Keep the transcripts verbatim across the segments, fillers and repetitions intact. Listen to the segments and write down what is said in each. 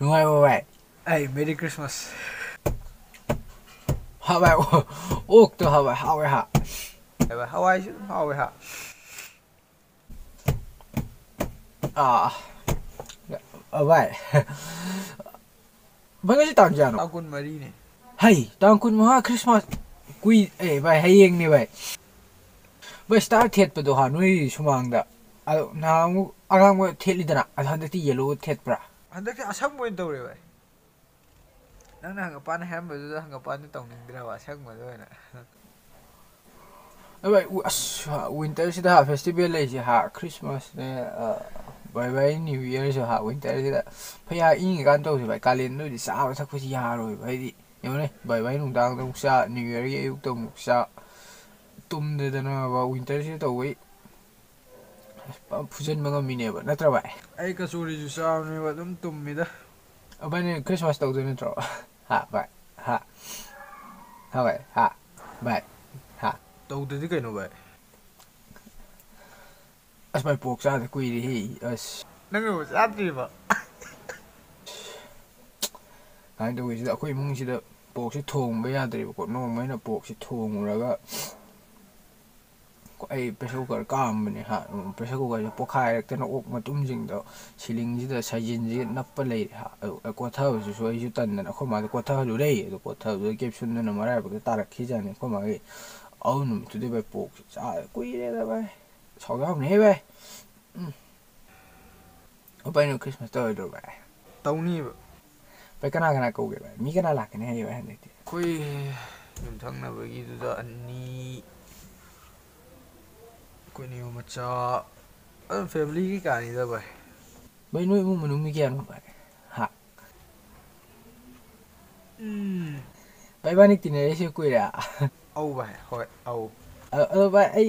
ꯅꯨꯡꯉꯥꯏꯕ꯭ꯔꯣ ꯚꯥꯏ? ꯑꯩ Merry Christmas꯫ ꯍꯥ ꯚꯥꯏ, ꯑꯣ-, ꯑꯣꯛꯇꯣ ꯍꯥ ꯚꯥꯏ, ꯍꯥꯎꯋꯦ ꯍꯥ꯫ ꯍꯥ ꯚꯥꯏ, ꯍꯋꯥꯏꯁꯨ ꯑꯗꯨꯝ ꯍꯥꯎꯋꯦ ꯍꯥ꯫ ꯑꯥ, ꯑ, ꯚꯥꯏ꯫ ꯚꯥꯏ, ꯉꯁꯤ ꯇꯥꯡ ꯀꯌꯥꯅꯣ? ꯇꯥꯡ ꯀꯨꯟꯃꯔꯤꯅꯦ꯫ ꯍꯩ, ꯇꯥꯡ ꯀꯨꯟꯃꯉꯥ Christmas꯫ ꯀꯨꯏ-, ꯑꯦ ꯚꯥꯏ, ꯍꯌꯦꯡꯅꯦ ꯚꯥꯏ꯫ ꯚꯥꯏ, star ꯊꯦꯠꯄꯗꯣ ꯍꯥ, ꯅꯣꯏ ꯁꯨꯃꯥꯡꯗ꯫ ꯑꯗꯣ ꯅꯍꯥꯟꯃꯨꯛ ꯑꯉꯥꯡꯕ ꯊꯦꯠꯂꯤꯗꯅ, ꯑꯗꯣ ꯍꯟꯗꯛꯇꯤ yellow ꯊꯦꯠꯄ꯭ꯔꯥ? ꯍꯟꯗꯛꯇꯤ ꯑꯁꯪꯕ ꯑꯣꯏꯅ ꯇꯧꯔꯦ ꯚꯥꯏ꯫ ꯅꯪꯅ ꯍꯪꯒꯄꯥꯟ ꯍꯥꯏꯔꯝꯕꯗꯨꯗ ꯍꯪꯒꯄꯥꯟꯗꯤ ꯇꯧꯅꯤꯡꯗ꯭ꯔꯕ, ꯑꯁꯪꯕꯗ ꯑꯣꯏꯅ꯫ ꯑꯦ ꯚꯥꯏ, ꯎ-, ꯑꯁ, winter ꯁꯤꯗ ꯍꯥ, festival ꯂꯩꯁꯦ ꯍꯥ, Christmas ꯅꯦ, ꯑ, bye bye New Year ꯁꯨ ꯍꯥ, winter ꯁꯤꯗ꯫ ꯐꯩꯌꯥ ꯏꯪꯉꯤꯀꯥꯟ ꯇꯧꯁꯦ ꯚꯥꯏ, ꯀꯥꯂꯦꯟꯗꯗꯤ ꯆꯥꯕ ꯊꯛꯄꯁꯤ ꯌꯥꯔꯣꯏꯕ, ꯍꯥꯏꯗꯤ ꯌꯦꯡꯉꯨꯅꯦ, bye bye ꯅꯨꯡꯗꯥꯡꯗ ꯑꯃꯨꯛ ꯆꯥ, New Year ꯒꯤ ꯑꯌꯨꯛꯇ ꯑꯃꯨꯛ ꯆꯥ, ꯇꯨꯝꯗꯗꯅꯕ winter ꯁꯤꯗ ꯇꯧꯕꯩ꯫ ꯑꯁ, ꯐꯖꯅ ꯐꯨꯖꯟꯕ ꯉꯝꯃꯤꯅꯦꯕ, ꯅꯠꯇ꯭ꯔ ꯚꯥꯏ? ꯑꯩ ꯀꯆꯣꯔꯤꯁꯨ ꯆꯥꯕꯅꯦꯕ, ꯑꯗꯨꯝ ꯇꯨꯝꯃꯤꯗ꯫ ꯑ, ꯚꯥꯏ, ꯅꯪ Christmas ꯇꯧꯗꯣꯏ ꯅꯠꯇ꯭ꯔꯣ? ꯍꯥ, ꯚꯥꯏ? ꯍꯥ? ꯍꯥ, ꯚꯥꯏ? ꯍꯥ? ꯚꯥꯏ? ꯍꯥ? ꯇꯧꯗꯗꯤ ꯀꯩꯅꯣ, ꯚꯥꯏ? ꯑꯁ, ꯚꯥꯏ, pork ꯆꯥꯗ ꯀꯨꯏꯔꯦꯍꯦ, ꯑꯁ꯫ ꯅꯪꯅꯕꯨ ꯆꯥꯗ꯭ꯔꯤꯕ? ꯀꯃꯥꯏꯅ ꯇꯧꯒꯦ ꯁꯤꯗ, ꯑꯩꯈꯣꯏ ꯏꯃꯨꯡꯁꯤꯗ pork ꯁꯤ ꯊꯣꯡꯕ ꯌꯥꯗ꯭ꯔꯦꯕꯀꯣ꯫ ꯅꯣꯡꯃ ꯑꯩꯅ pork ꯁꯤ ꯊꯣꯡꯉꯨꯔꯒ ꯑꯩ pressure cooker ꯀꯥꯝꯕꯅꯦ ꯍꯥ, pressure cooker ꯁꯦ ꯄꯣꯛꯈꯥꯏꯔꯛꯇꯅ ꯑꯣꯛ ꯃꯇꯨꯝꯁꯤꯡꯗꯣ ceiling ꯁꯤꯗ ꯁꯥꯏꯖꯤꯟꯁꯤꯒ ꯅꯞꯄ ꯂꯩꯔꯦ ꯍꯥ꯫ ꯑꯗꯨ ꯀꯣꯠꯊꯕꯁꯤꯁꯨ ꯑꯩꯁꯨ ꯇꯟꯗꯅ ꯑꯩꯈꯣꯏ ꯃꯥꯗ ꯀꯣꯠꯊꯍꯜꯂꯨꯔꯦ꯫ ꯑꯗꯨ ꯀꯣꯠꯊꯕꯗꯨꯗ caption ꯗꯨꯅ ꯃꯔꯥꯏꯕꯛꯇ ꯇꯥꯔꯛꯈꯤꯖꯥꯠꯅꯤ꯫ ꯑꯩꯈꯣꯏ ꯃꯥꯒꯤ ꯑꯗꯨ ꯅꯨꯃꯤꯠꯇꯨꯗꯩ ꯚꯥꯏ pork ꯁꯦ ꯆꯥ ꯀꯨꯏꯔꯦꯗ ꯚꯥꯏ꯫ ꯁꯥꯎ ꯌꯥꯎꯅꯤꯍꯦ ꯚꯥꯏ꯫ ꯎꯝ꯫ ꯎꯄꯥꯏ ꯅꯣ Christmas ꯇꯧꯔꯣꯏꯗ꯭ꯔꯣ ꯚꯥꯏ? ꯇꯧꯅꯤꯕ꯫ ꯚꯥꯏ, ꯀꯅꯥ ꯀꯅꯥ ꯀꯧꯒꯦ ꯚꯥꯏ? ꯃꯤ ꯀꯅꯥ ꯂꯥꯛꯀꯅꯤ ꯍꯥꯏꯒꯦ ꯚꯥꯏ ꯍꯟꯗꯛꯇꯤ? ꯑꯩꯈꯣꯏ ꯌꯨꯝꯊꯪꯅꯕꯒꯤꯗꯨꯗ ꯑꯅꯤ, ꯑꯩꯈꯣꯏ ꯅꯤꯌꯣꯝ ꯃꯆꯥ, ꯑꯗꯨꯝ family ꯀꯩꯀꯥꯅꯤꯗ ꯚꯥꯏ꯫ ꯚꯥꯏ, ꯅꯣꯏ ꯏꯃꯨꯡ ꯃꯅꯨꯡ ꯃꯤ ꯀꯌꯥꯅꯣ ꯚꯥꯏ? ꯍꯥ? ꯎꯝ꯫ ꯚꯥꯏ, ꯏꯕꯥꯅꯤ ꯇꯤꯟꯅꯔꯤꯁꯦ ꯀꯨꯏꯔꯦ꯫ ꯑꯧ ꯚꯥꯏ, ꯍꯣꯏ, ꯑꯧ꯫ ꯑ-, ꯑꯗꯣ ꯚꯥꯏ, ꯑꯩ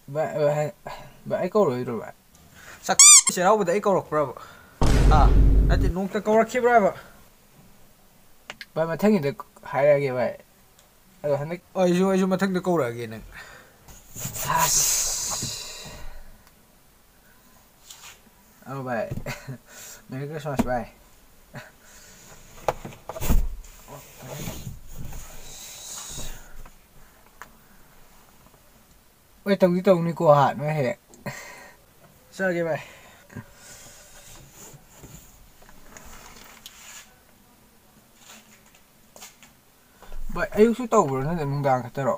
ꯚꯥꯏ, ꯚꯥꯏ, ꯚꯥꯏ, ꯑꯩ ꯀꯧꯔꯣꯏꯗ꯭ꯔꯣ, ꯚꯥꯏ? ꯆꯥꯛ ꯆꯩꯔꯥꯎꯕꯗ ꯑꯩ ꯀꯧꯔꯛꯄ꯭ꯔꯕ? ꯑꯥ, ꯅꯠꯇꯦ, ꯅꯣꯡꯇ ꯀꯧꯔꯛꯈꯤꯕ꯭ꯔꯕ? ꯚꯥꯏ, ꯃꯊꯪꯒꯤꯗ ꯍꯥꯏꯔꯛꯑꯒꯦ, ꯚꯥꯏ꯫ ꯑꯗꯣ ꯍꯟꯗꯛ ꯑꯩꯁꯨ, ꯑꯩꯁꯨ ꯃꯊꯪꯗ ꯀꯧꯔꯛꯑꯒꯦ ꯅꯪ꯫ ꯑꯁ꯫ ꯑꯧ ꯚꯥꯏ꯫ Merry Christmas ꯚꯥꯏ꯫ ꯍꯣꯏ, ꯇꯧꯗꯤ ꯇꯧꯅꯤꯀꯣ ꯍꯥ, ꯅꯣꯏ ꯍꯌꯦꯡ꯫ ꯆꯥꯒꯦ ꯚꯥꯏ꯫ ꯚꯥꯏ, ꯑꯌꯨꯛꯁꯨ ꯇꯧꯕ꯭ꯔꯣ ꯅꯠꯇ꯭ꯔ ꯅꯨꯡꯗꯥꯡ ꯈꯛꯇꯔꯣ?